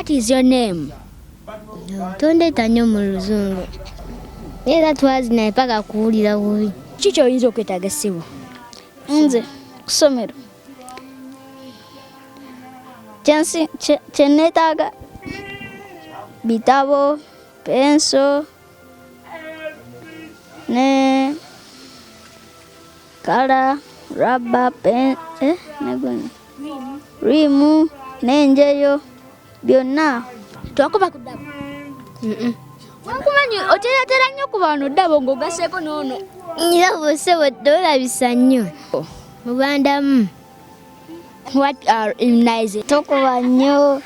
What is your name? Tondeeta nnyo mu luzungu. Naye era twazina paka kuwulira bubi. Ki ky'oyinza okwetaaga ssebo? Nze ku ssomero kye neetaaga bitabo, penso ne kala, rubber, pen, eh, ne guno riimu n'enjeyo byonna. Twakuba ku ddabo. Nkumanyi oteratera nnyo ku bano ddabo ng'ogaseeko n'ono. Nyirabo ssebo tolabisa nnyo. Mubandamu. What are immunizing? Tokuba nnyo.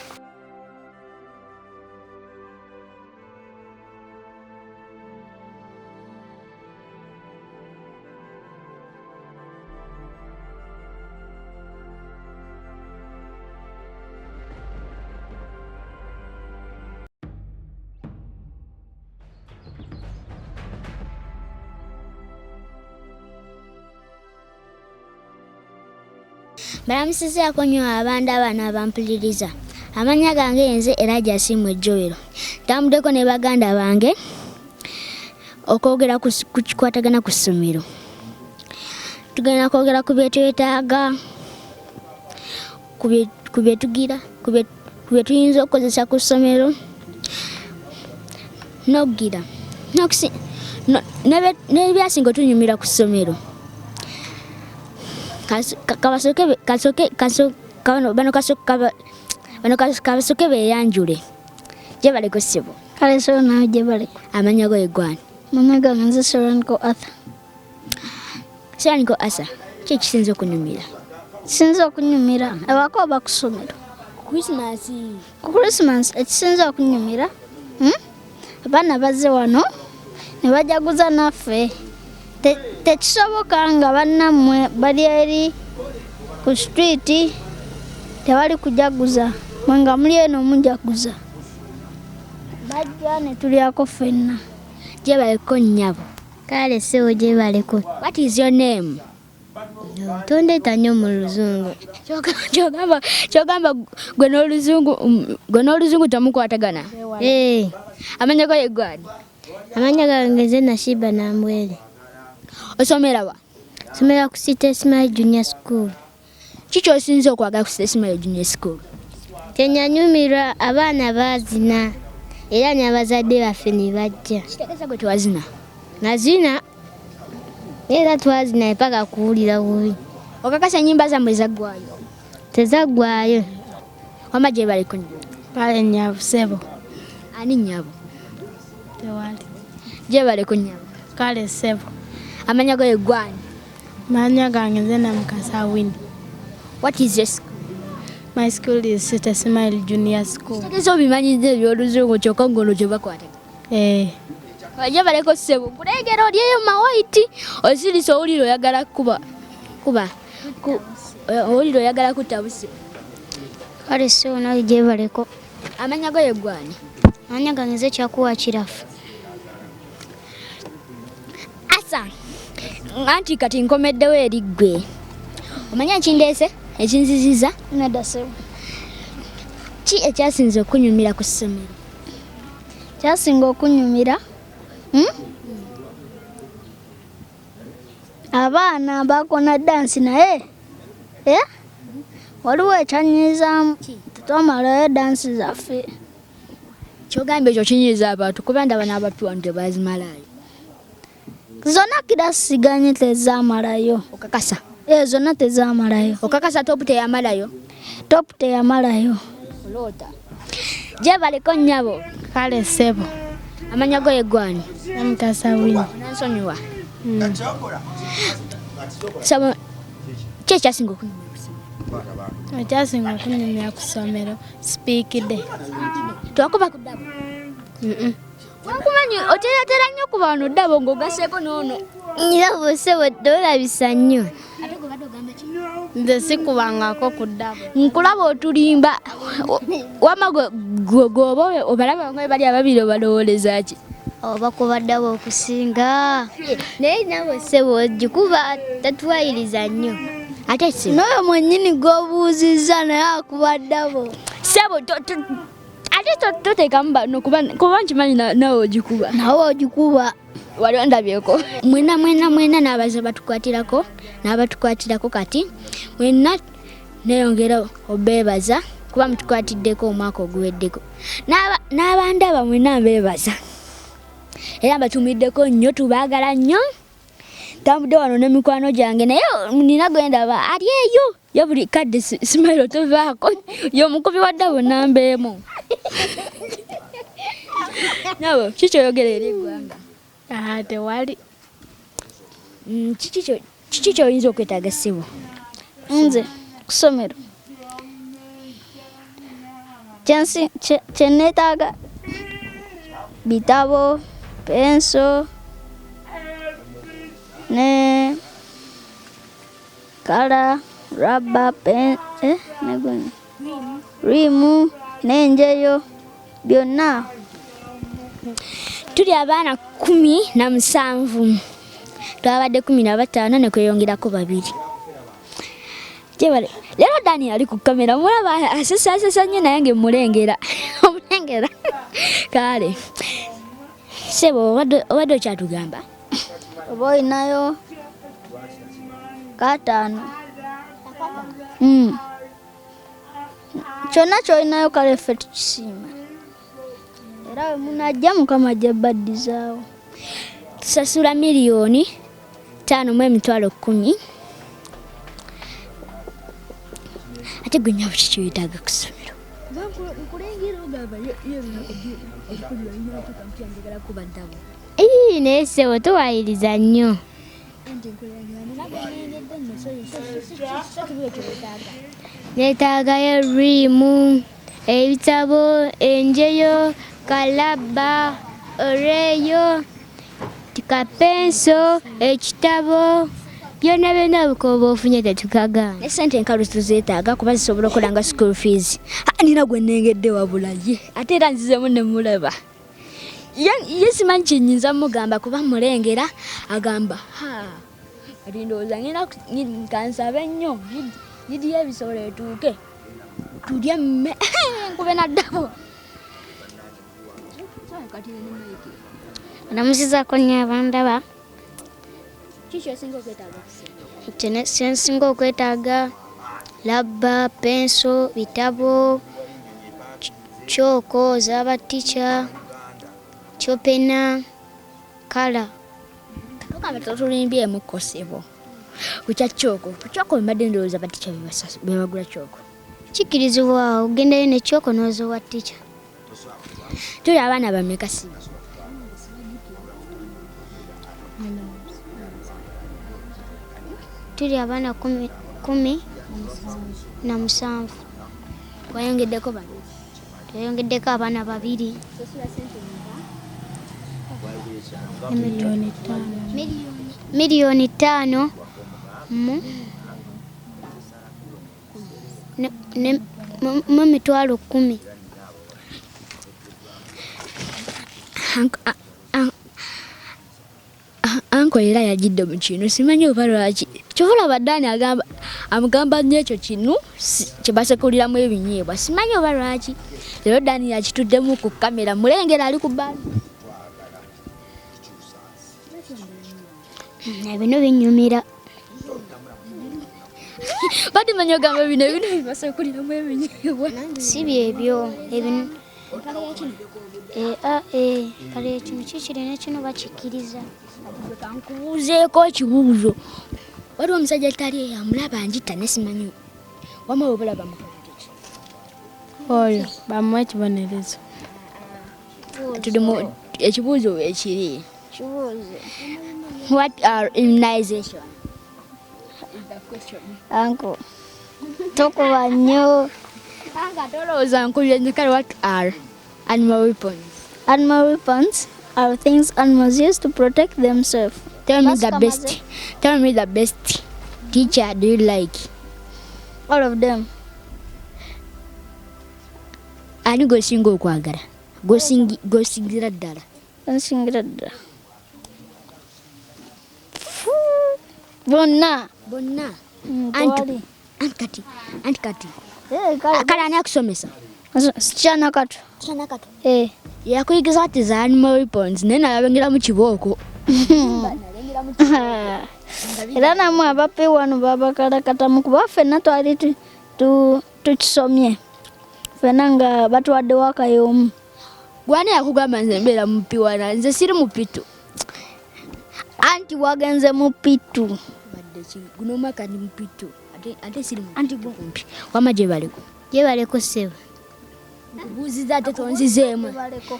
Mbalamusizaako nnyo abantu abano abampuliriza. Amannya gange nze Elijah Asiimwe Joel. Ntambuddeko ne baganda bange okwogera ku kikwatagana ku ssomero. Tugenda kwogera ku bye twetaaga, ku bye tugira, ku bye tuyinza okukozesa ku ssomero n'okugira n'ebyasinga otunyumira ku ssomero. Bano kasooke beeyanjule. Gyebaleko ssebo. Kale ssebo nawe gyebaleko. Amannya go ye gwani? Amannya gange nze Seraniko Arthur. Seraniko Arthur, ki ekisinze okunyumira? Kisinze okunyumira ewaka oba ku ssomero? Ku Christmas. Ku Christmas ekisinze okunyumira, Abaana bazze wano ne bajaguza naffe. Tekisoboka nga bannammwe bali eri ku street tebali kujaguza, mwe nga muli eno mujaguza. Bajja ne tulyako ffenna. Gyebaleko nnyabo. Kale ssebo gyebaleko. What is your name? Tondeeta nnyo mu luzungu. Kyogamba gwe n'oluzungu temukwatagana? Eh. Amannya go ye gwani? Amannya gange nze Nashiba Nambwere. Osomera wa? Nsomera ku City Smile Junior School. Ki ky'osinze okwagala ku City Smile Junior School? Kyenyanyumirwa abaana baazina era n'abazadde baffe ne bajja. Kitegeeza gwe tewazina? Nazina era twazina paka kuwulira bubi. Okakasa ennyimba zammwe zaggwayo? Tezaggwayo. Wamma gyebaleko nnyo. Kale nnyabo ssebo. Ani nnyabo? Tewali. Gyebaleko nnyabo. Kale ssebo. Amannya go ye gwani? Amannya gange nze Namukasa Winnie. What is your school? My school is City Smile Junior School. Kitegeeza obimanyidde eby'oluzungu kyokka ng'olwo gye bakwatagana. Eh. Gyebaleko ssebo. Nkulengera oli eyo mawayiti osirise owulira oyagala kuba kuba owulira oyagala kutta busi. Kale ssebo nawe gyebaleko. Amannya go ye gwani? Amannya gange nze Kyakuwa Kirafu. Asa, anti kati nkomeddewo eri ggwe. Omanyi ekindeese ekinziziza? Nedda ssebo. Ki ekyasinze okunyumira ku ssomero? Kyasinga okunyumira? Abaana bakona dansi naye waliwo ekyanyizaamu tetwamalayo dansi zaffe. Kyogambye ekyo kinyiiza abantu kuba ndaba n'abatu wano tebazimalaayo. Zonna kirasi siganye tezaamalayo. Okakasa? Zonna tezaamalayo. Okakasa top teyamalayo? Top teyamalayo. Oloota. Gyebaleko nnyabo. Kale ssebo. Amannya go ye gwani? Namukasa Winnie. Onansonyiwa. Sabo ki ekyasinga okunyumira ku ssomero? Ekyasinga okunyumira ku ssomero speak day. Twakuba ku ddabo. Nkumanyi oteratera nnyo ku bano ddabo ng'ogaseeko n'ono. Nyirabo ssebo tolabisa nnyo. Ate gwe badde ogamba ki? Nze sikubangako ku ddabo. Nkulaba otulimba. Wamma gwe gwoba obalaba nga bali ababiri obalowooleza ki? Oba kuba ddabo okusinga. Naye nawe ssebo ogikuba tatuwayiriza nnyo. Ate ssebo. N'oyo mwennyini gw'obuuzizza naye akuba ddabo. Ssebo Ate toteekamu bano kuba nkimanyi nawe ogikuba. Nawe ogikuba. Wali ondabyeko. Mwena mwena mwena n'abaze batukwatirako n'abatukwatirako kati mwenna neyongera obeebaza kuba mutukwatiddeko omwaka oguweddeko. N'abandaba mwenna mbeebaza. Era mbatumiddeko nnyo, tubaagala nnyo. Ntambudde wano ne mikwano gyange naye nina gwe ndaba ali eyo. Ye buli kadde Smile tovaako. Ye omukubi wa ddabo nnamba emu. Nabo kiki kyoyogera eri eggwanga? Tewali. Kiki kyoyinza okwetaaga ssebo? Nze ku ssomero. Kye neetaaga bitabo, penso ne kala, rubber, pen, ne guno. Rimu n'enjeyo byonna. Tuli abaana 17. Twabadde 15 ne kweyongerako 2. Gyebale. Leero Dani ali ku kamera, mulaba asesa nnyo naye ng'emmulengera. Omulengera. Kale. Ssebo, obadde okyatugamba? Oba olinayo 5. Kyonna ky'olinayo kale ffe tukisiima. Era bwe munajja Mukama ajja baddizaawo. Tusasula 5,110,000. Ate gwe nnyabo kiki weetaaga ku ssomero? Nkulengera ogamba ye njagala kuba ddabo. Ii, naye ssebo tuwayiriza nnyo. Anti nkulengera nina gwe nnengedde nno, so kibuye kye weetaaga. Neetaagayo riimu, ebitabo, enjeyo, kalabba, oreeyo, kapenso, ekitabo, byonna byonna bukoba ofunye tetukagaana. Ne ssente enkalu tuzeetaaga kuba zisobola okukola nga school fees. Nina gwe nnengedde wabula ye, ate era nzizemu ne mulaba. Ye simanyi kye nnyinza mugamba kuba mulengera agamba, ha, kati ndowooza ngenda kansabe nnyo, yidi y'ebisolo etuuke, tulye mme, nkube na ddabo. Ndamusizaako nnyo abandaba. Kiki ky'osinga okwetaaga okusinga? Kye nsinga okwetaaga labba, penso, bitabo, kyoko z'abatica, kyopena, kala. Tugamba totulimbyemu ko ssebo. Ku kya kyoko, ku kyoko mbadde ndowooza batica be bagula kyoko. Kikkirizibwa ogendayo ne kyoko n'ozowa tica. Tuli abaana bameka si? Tuli abaana 17. Twayongeddeko babiri. Twayongeddeko abaana 2. 5,000,000 mu 10,000. Anko era yajjidde mu kino, simanyi oba lwaki. Kyova olaba Dani amugamba nnyo ekyo kinu kye basekuliramu ebinyeebwa, simanyi oba lwaki. Leero Dani yakituddemu ku kamera, mulengera ali ku bbaali. Ebino binnyumira. Badde manyi ogamba bino ebintu bye basekuliramu ebinyeebwa. Si byebyo, ebino. Kale kino kikiri ne kino bakikkiriza. Kankubuuzeeko ekibuuzo. Waliwo omusajja atali eyo amulaba njita ne simanyi. Wamma bwe bulaba mukola ki? Oyo bamuwa ekibonerezo. Tuli mu ekibuuzo ekiri. Kibuuzo. What are immunization? Uncle, tokuba nnyo. Anga tolowooza nkubye nnyo. Kale what are animal weapons? Animal weapons are things animals use to protect themselves. Tell me the Basi best. kamaze. Tell me the best teacher do you like? All of them. Ani gw'osinga okwagala? Gw'osingira ddala. Nsingira ddala. Bonna. Bonna. Tewali. Anti kati, anti kati. Kale. Kale ani akusomesa? Teacher Nakato. Teacher Nakato. Eh. Yakuyigiza ati za animal weapons naye nalabengera mu kibooko. Era namwe aba P1 babakalakatamu kuba ffenna twali tukisomye. Ffenna nga batuwadde waka y'omu. Gwani yakugamba nze mbeera mu P1 nze siri mu P2. Anti wagenze mu P2. Badde ki guno omwaka ndi mu P2 ate siri mu anti kumpi. Wamma gye baliko. Gye baleko ssebo. Nkubuuzizza ate tonzizeemu.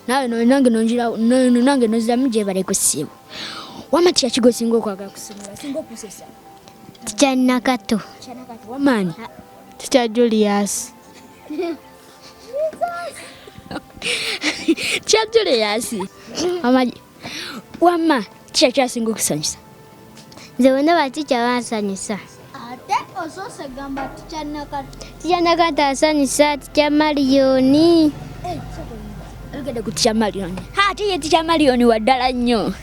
Naawe nange nonjira nange noziramu gye baleko ssebo. Wamma teacher ki gw'osinga okwagala ku ssomero asinga okusesa? Teacher Nakato. Teacher Nakato wamma ani? Teacher Julius. Teacher Julius. Wamma teacher ki asinga okusanyusa? Nze bonna ba teacher bansanyusa. Ate osoose gamba Teacher Nakato. Teacher Nakato asanyusa, Teacher Marion. Oyogedde ku Teacher Marion. Ha ate ye Teacher Marion wa ddala nnyo.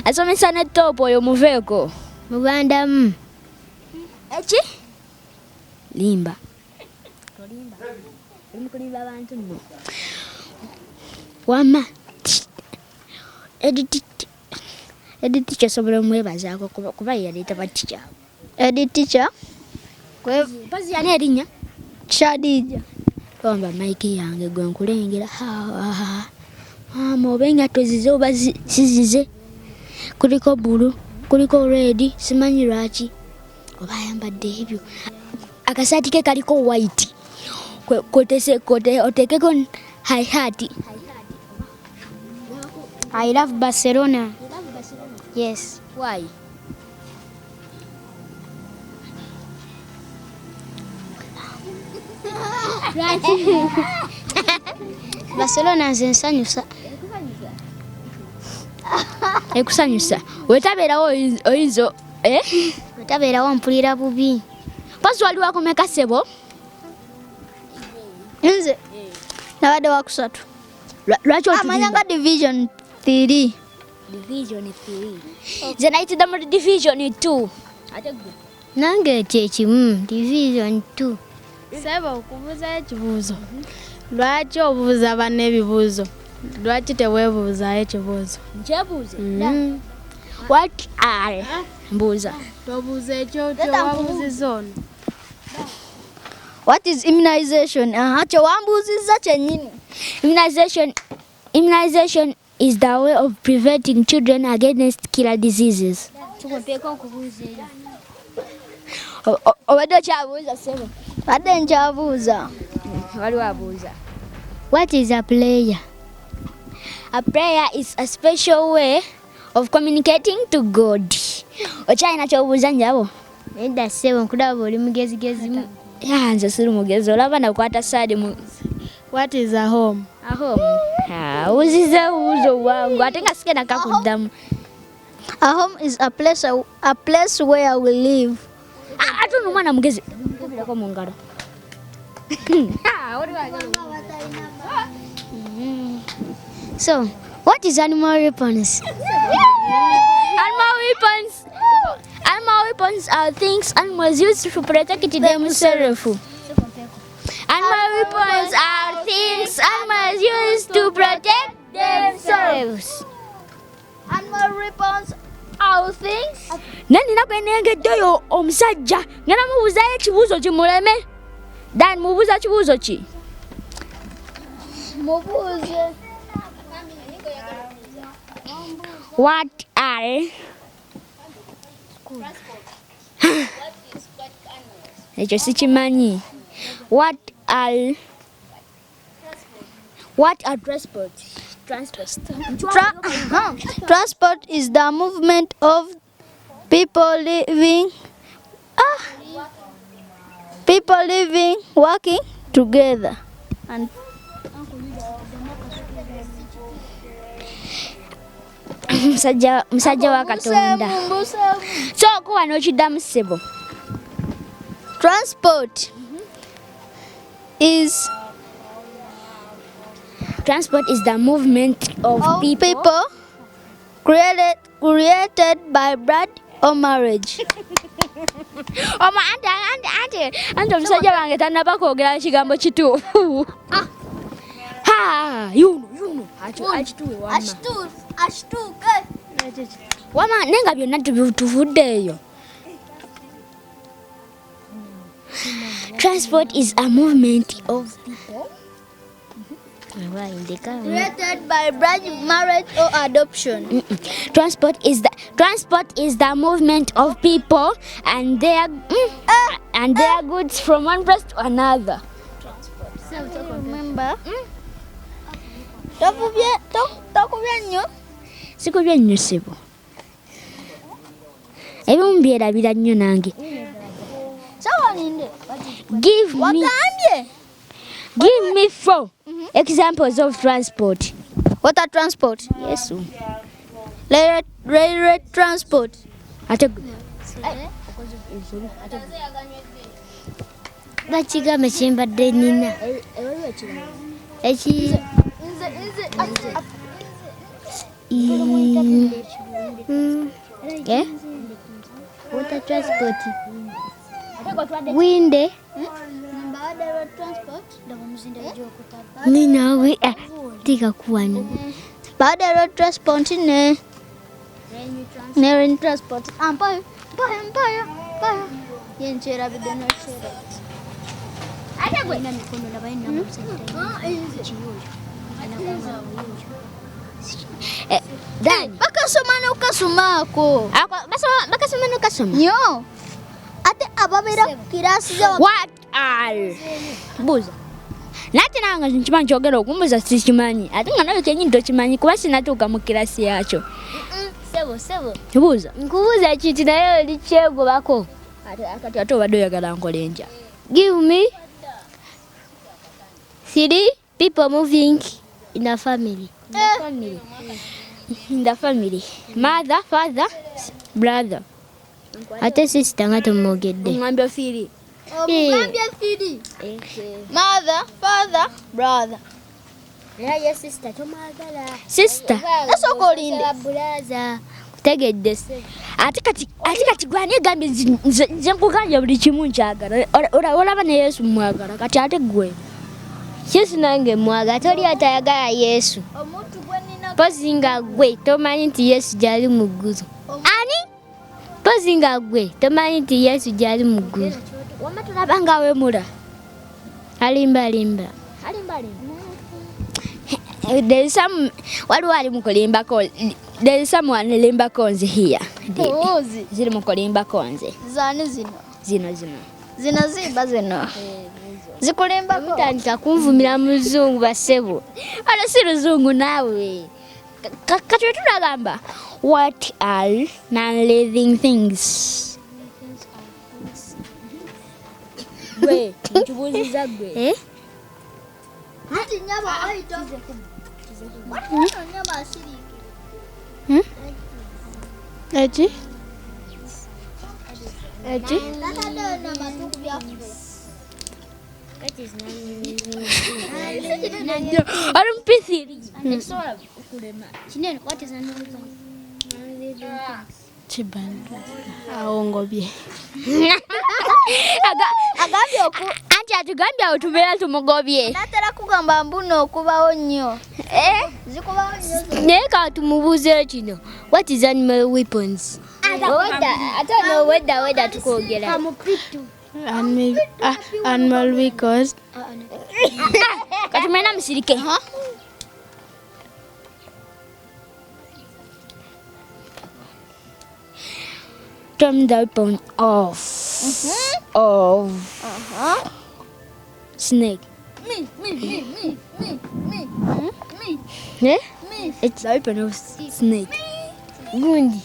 Asomesa ne top oyo muveeko. Mubandamu. Eki? Limba. Tolimba. Oli mu kulimba abantu nno. Wamma Edi teacher osobola omwebazaako kuba ye yaleeta ba teacher. Edi teacher. Mpozzi yani erinnya? Shadija. Towamba mic yange gwe nkulengera. Maama oba engatto zize oba si zize. Kuliko bbulu, kuliko red, simanyi lwaki. Oba ayambadde ebyo. Akasaati ke kaliko white. Oteekeko hi hat. I love Barcelona. Yes. Why? Barcelona nze nsanyusa. Ekusanyusa. Wetabeerawo oyinza eh? Wetabeerawo mpulira bubi. Mpozzi wali wakumeka ssebo? Nze nabadde wakusatu. Lwaki Amanya nga division 3. Division 3. Nze nayitidde mu division 2. Ate ggwe? Nange kye kimu, division 2. Ssebo okubuuzayo ekibuuzo. Lwaki obuuza banno ebibuuzo? Lwaki teweebuuzaayo ekibuuzo? Nkyebuuze? What are mbuuza. Tobuuza ekyo kyewabuuzizza ono. What is immunization? Aha, kye wambuuzizza kyennyini. Immunization is the way of preventing children against killer diseases. Tukompeeko nkubuuza eri. Obadde okyabuuza ssebo? Badde nkyabuuza. Waliwo abuuza. What is a prayer? A prayer is a special way of communicating to God. Okyalina ky'obuuza nnyabo? Nedda ssebo nkulaba oli mugezigezi. Ya nze siri mugezi olaba nakwata saadi mu What is a home? A home. Obuuzizza obuuzo bwangu ate nga sigenda kakuddamu. A home is a place where we live. Ate ono omwana mugezi. Mukubireko mu ngalo. So, what is animal weapons? Animal weapons. Animal weapons are things animals use to protect themselves. Animal weapons are things animals use to protect themselves. Animal weapons are things. Naye nina gwe nnengeddeyo omusajja ngenda mubuuzaayo ekibuuzo kimuleme. Dan mubuuza kibuuzo ki? Mubuuze. What are ekyo sikimanyi. What are transport? Transport is the movement of people living, working together. And Musajja wa Katonda. Sooka wano okiddamu ssebo. Transport is Transport is the movement of people created by blood or marriage. Oma anti anti anti anti omusajja wange tannaba kwogera kigambo kituufu. Ha, yuno yuno akituwe wama. Ashituke. Wama nenga byonna tuvudde eyo. Transport is a movement of people. Created by branch marriage or adoption. Transport is the movement of people and their and their goods from one place to another. Remember? Tokubye tokubye nnyo. Sikubye nnyo ssebo. Ebimu byerabira nnyo nange. Sawa ninde. Give me Wagambye. Give me four examples of transport. Water transport. Yesu. Railway transport. Ate Bakigamba kyembadde nina. Eki Eh? Water transport. Winde. Nina tika kuwano. Baada ya road transport ne rain transport. Mpayo mpayo mpayo mpayo. Yenchera bideno chera. Ate gwe. Dani. Bakasoma n'okasomako. Bakasoma n'okasoma. Nnyo. Ate ababeera ku kirasi za What are buuza. Nate nange nkimanyi kyogera okumbuuza sikimanyi ate nga nawe kyenyini tokimanyi kuba sinatuuka mu kirasi yakyo. Sebo sebo. Buuza. Nkubuuza kintu naye oli kyegobako. Ate kati ate obadde oyagala nkole ntya? Give me three people moving in a family. In the family. Mother, father, brother. Ate sister nga tomwogedde. Ngambye three. Omugambye three. Mother, father, brother. Era ye sister tomwagala. Sister. Nasooka olinde. Brother. Kutegedde ssebo. Ate kati gwani egambye nze nkugambye buli kimu nkyagala. Olaba ne Yesu mwagala kati ate gwe. Yesu nange mwagala toli atayagala Yesu. Omuntu gwe nnina Mpozi nga gwe tomanyi nti Yesu gy'ali mu ggulu. Ani? Mpozi nga gwe tomanyi nti Yesu gy'ali mu ggulu. Wamma tolaba nga awemula. Alimba alimba. There is some waliwo ali mu kulimbako. There is someone limbako nze here. Ozi. Ziri mu kulimbako nze. Zaani zino. Zino zino. Zino zimba zino. Zikulimbako. Mutandika kunvumira mu luzungu bassebo. Ano si luzungu naawe. Kati we tunagamba what are non-living things? Gwe, nkibuuziza gwe. Eh? Anti nnyabo oyita. Waliwo nnyabo asiriikirira. Eki? Eki? Tataddeyo n'amatu ku byaffe. Oli mupisiri. Kibanda. Awo ngobye. Agambye oku Anti atugambye awo tubeera tumugobye. Natera kugamba mbuno okubawo nnyo. Zikubawo nnyo. Naye ka tumubuuze kino. What is animal weapons? Ate no wedda wedda tukwogera. Animal because Kati mwena musirike. Turn the weapon off. Of snake. Me me me me me me me Eh? me. It's the weapon of snake. Gundi.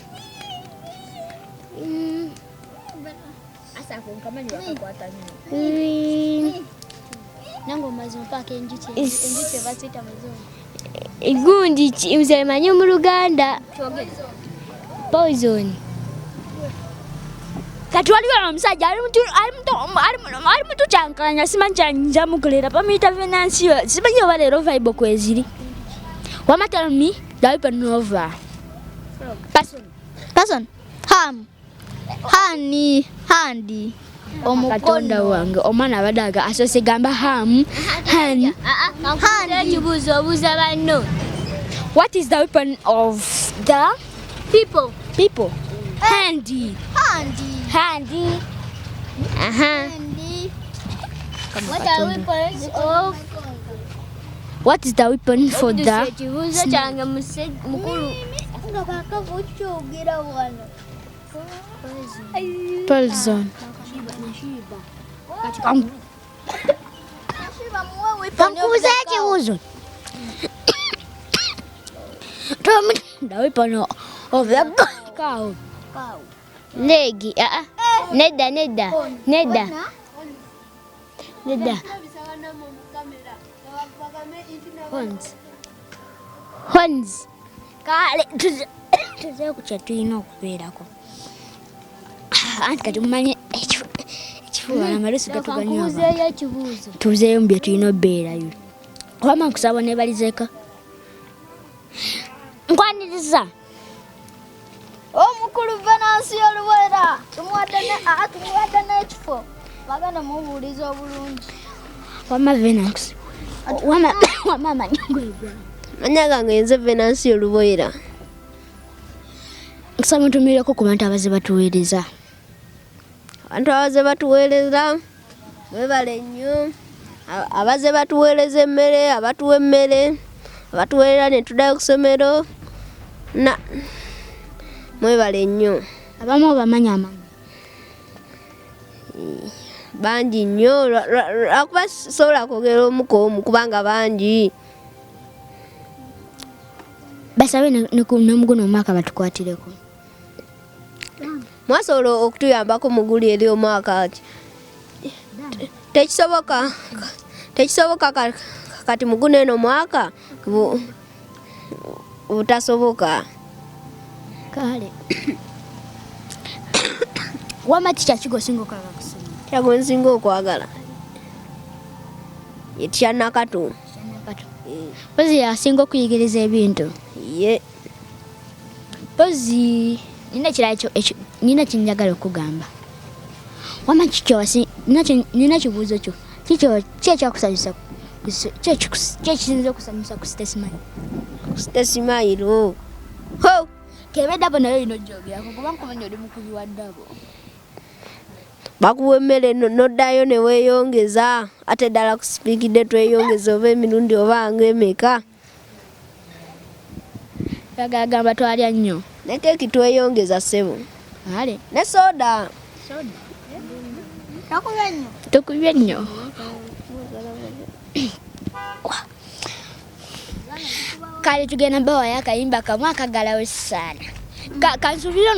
Nange omaze mpaako enjuki enjuki ebaziyita muzungu. Gundi nze manyi mu Luganda. Poison. Kati waliwo omusajja ali mutukyankalanya simanyi kyanjamukolera bamuyita Venancio simanyi oba leero vibe kweziri. Wama tell me the weapon of person. Person. Ham. Hani. Handi. Katonda wange, omwana abadde aga asoose gamba ham han. Ekibuuzo obuuza banno. What is the weapon of the people? People. Handy. Handy. Handy. Aha. Handy. What are weapons of? What is the weapon for the Ekibuuzo kyange mukulu. Nga kakava okyogera wano. Poison. Kankubuuza ekibuuzo. Tell me the weapon of the cow. Leg. Aa. Nedda, nedda. Nedda. Nedda. Horns. Horns. Kale tuzeeyo ku kye tulina okubeerako. Anti kati mumanyi ekifuba amalusu gatuganywa abantu. Kankubuuzeeyo ekibuuzo. Tuzeeyo mu bye tulina okubeerayo. Wamma nkusaba oneebalizeeko. Nkwaniriza. Omukulu Venansi Oluwera tumuwadde ne tumuwadde n'ekifo bagenda mubuuliza obulungi. Wamma Venansi. Wamma wamma amanyi gwe. Mannya gange nze Venansi Oluboyera. Nkusaba ntumiireko ku bantu abazze batuweereza. Abantu abazze batuweereza mwebale nnyo. Abazze batuweereza emmere, abatuwa emmere, abatuweerera ne tuddayo ku ssomero na mwebale nnyo. Abamu obamanyi amannya? Bangi nnyo lwakuba sisobola kwogera omu ku omu kubanga bangi. Basabe ne mu guno omwaka batukwatireko. Mwasobola okutuyambako mu guli eri omwaka ki? Tekisoboka, tekisoboka kati mu guno eno omwaka butasoboka. Kale. Wamma teacher ki gw'osinga okwagala ku ssomero? Teacher gwe nsinga okwagala ye teacher Nakato. Nakato. Mpozi yasinga okuyigiriza ebintu. Ye. Mpozi nina ekirala nina kye njagala okugamba. Wamma ki nina kibuuzo kyo. Ki ekyakusanyusa ki ekisinza okusanyusa ku City Smile? City Smile. Ho! Kebe eddabo nayo olina ogyogerako kuba nkumanya oli mukubi wa ddabo. Bakuwa emmere n'oddayo ne weeyongeza ate ddala ku sipiikidde tweyongeza oba emirundi oba ng'emeka. Bagamba twalya nnyo. Ne keeki tweyongeza ssebo. Ale. Ne soda. Soda. Tokubye nnyo. Tokubye nnyo. Kale tugenda mbawayo akayimba kamu akagalawo essaala. Kansuubire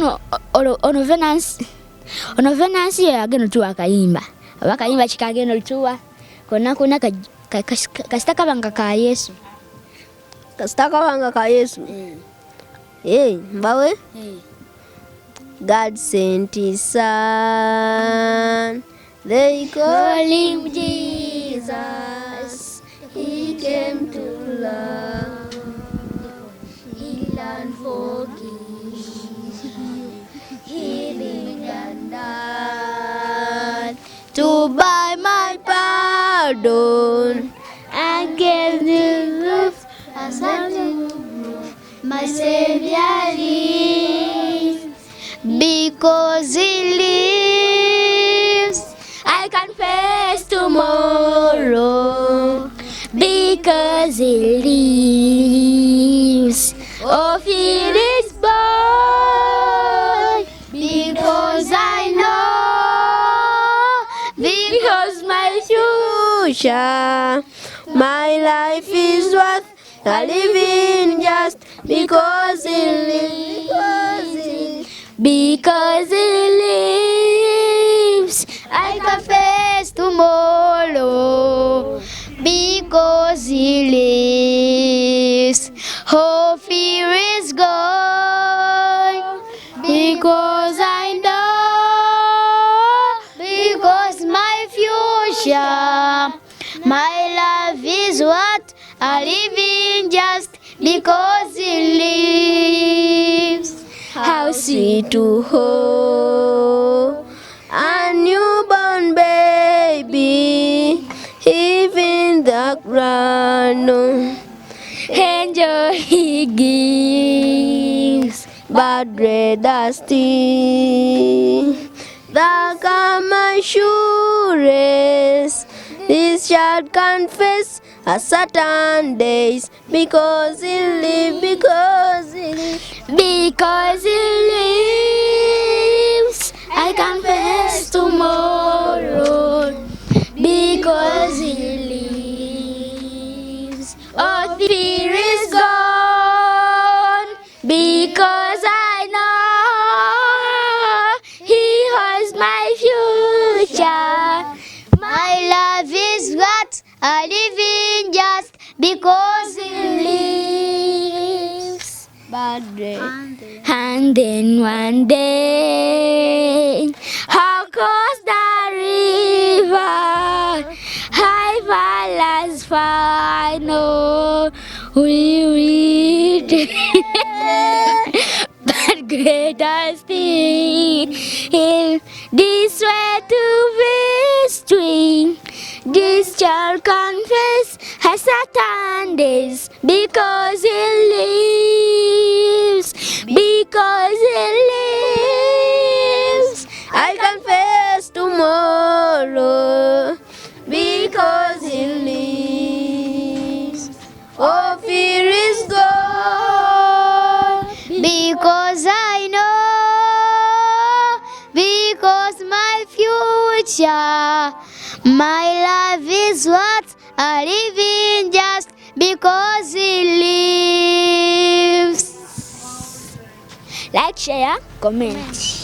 ono Venansi. Ono Venansi ye agenda otuwa akayimba. Oba akayimba ki kagenda otuwa? Konna konna kasita kaba nga ka Yesu. Kasita kaba nga ka Yesu. Mbawe? God sent his son. They call him Jesus. He came to love, heal and forgive, healing and die, to buy my pardon. I gave the roof as my Savior lives, because he lives, I can face tomorrow, because he lives. Oh, fear is born, because I know, because my future, my life is worth a living just because he lives. Because he lives, I can face tomorrow. Because he lives, oh, fear is gone. Because I know, because my future, my life is what I live in just because he lives. How sweet to hold a newborn Eno. Angel he gives. But greater still, the calm assurance this shall confess a certain days, because he lives, because he lives. Because he lives, I can face tomorrow. Because he lives, all fear is gone. Because I know he holds my future. My love is what I live in just because he Lives. But great. And then one day, I'll cross the river. High balance final. We read. But greater still, this way to victory. This shall confess has Satan days because he lives, because he lives. I confess tomorrow because he lives. All fear is gone. Because I know, because my future, my life is what I live in just because he lives. Like, share, comment.